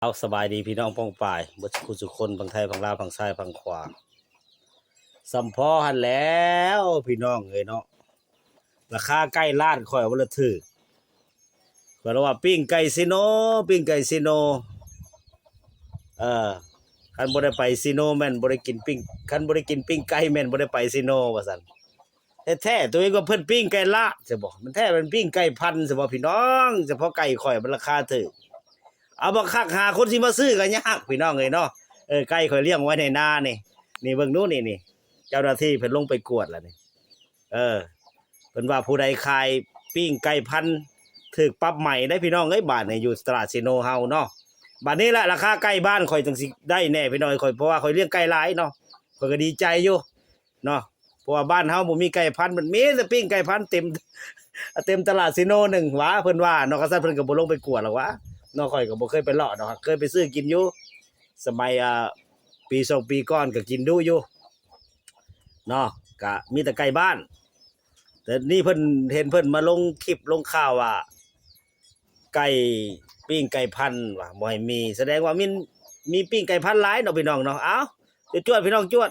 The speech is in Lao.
ເອົາ ສະບາຍດີພີ່ນ້ອງປ້ອງປາຍ ເບິດສູ່ຄົນ ຝັ່ງໄທ ຝັ່ງລາວ ຝັ່ງຊ້າຍ ຝັ່ງຂວາ ສ່ຳພໍຫັ້ນແລ້ວພີ່ນ້ອງເອີຍເນາະ. ລາຄາໄກ່ຮ້ານຂ້ອຍວ່າລະຖືກ ເພິ່ນວ່າປີ້ງໄກ່ຊີໂນ ປີ້ງໄກ່ຊີໂນ ເອີ ຄັນບໍ່ໄດ້ໄປຊີໂນແມ່ນບໍ່ໄດ້ກິນປີ້ງ ຄັນບໍ່ໄດ້ກິນປີ້ງໄກ່ແມ່ນບໍ່ໄດ້ໄປຊີໂນວ່າຊັ້ນ. ແທ້ໆ ຕົວເອງວ່າເພິ່ນປີ້ງໄກ່ລາດຊະບໍ ມັນແທ້ແມ່ນປີ້ງໄກ່ພັນຊະບໍພີ່ນ້ອງ ສະເພາະໄກ່ຂ້ອຍມັນລາຄາຖືກ. ເອົາ ບັກຄັກຫາຄົນຊິມາຊື້ກໍຍາກພີ່ນ້ອງເອີຍເນາະ. ເອີ ໄກ່ຂ້ອຍລ້ຽງໄວ້ໃນນານີ້ ນີ້ເບິ່ງດູນີ້ ນີ້ ເຈົ້າໜ້າທີ່ເພິ່ນລົງໄປກວດແລ້ວນີ້ ເອີ ເພິ່ນວ່າຜູ້ໃດຂາຍປີ້ງໄກ່ພັນຖືກປັບໃໝເດ້ພີ່ນ້ອງເອີຍ ບາດນີ້ຢູ່ຕະຫຼາດຊີໂນເຮົາເນາະ. ບາດນີ້ລະລາຄາໄກ່ບ້ານຂ້ອຍຈັ່ງຊິໄດ້ແດ່ພີ່ນ້ອງເອີຍ ຂ້ອຍ ເພາະວ່າຂ້ອຍລ້ຽງໄກ່ຫຼາຍເນາະ ຂ້ອຍກໍດີໃຈຢູ່ເນາະ ເພາະວ່າບ້ານເຮົາບໍ່ມີໄກ່ພັນ ມັນມີແຕ່ປີ້ງໄກ່ພັນເຕັມ ເຕັມຕະຫຼາດຊີໂນໜຶ່ງຫວາ ເພິ່ນວ່າເນາະ. ຄັນຊັ້ນເພິ່ນກໍບໍ່ລົງໄປກວດຫຼອກຫວາເນາະ ຂ້ອຍກໍບໍ່ເຄີຍໄປເລາະດອກ ເຄີຍໄປຊື້ກິນຢູ່ ສະໄໝ ອ່າ ປີສອງປີກ່ອນກໍກິນດຸຢູ່ເນາະ ກະມີແຕ່ໄກ່ບ້ານ. ແຕ່ນີ້ເພິ່ນ ເຫັນເພິ່ນມາລົງຄລິບລົງຂ່າວວ່າ ໄກ່ ປີ້ງໄກ່ພັນວ່າບໍ່ໃຫ້ມີ ສະແດງວ່າມີ ມີປີ້ງໄກ່ພັນຫຼາຍເນາະພີ່ນ້ອງເນາະ. ເອົາ ຈວດໆ ພີ່ນ້ອງ ຈວດ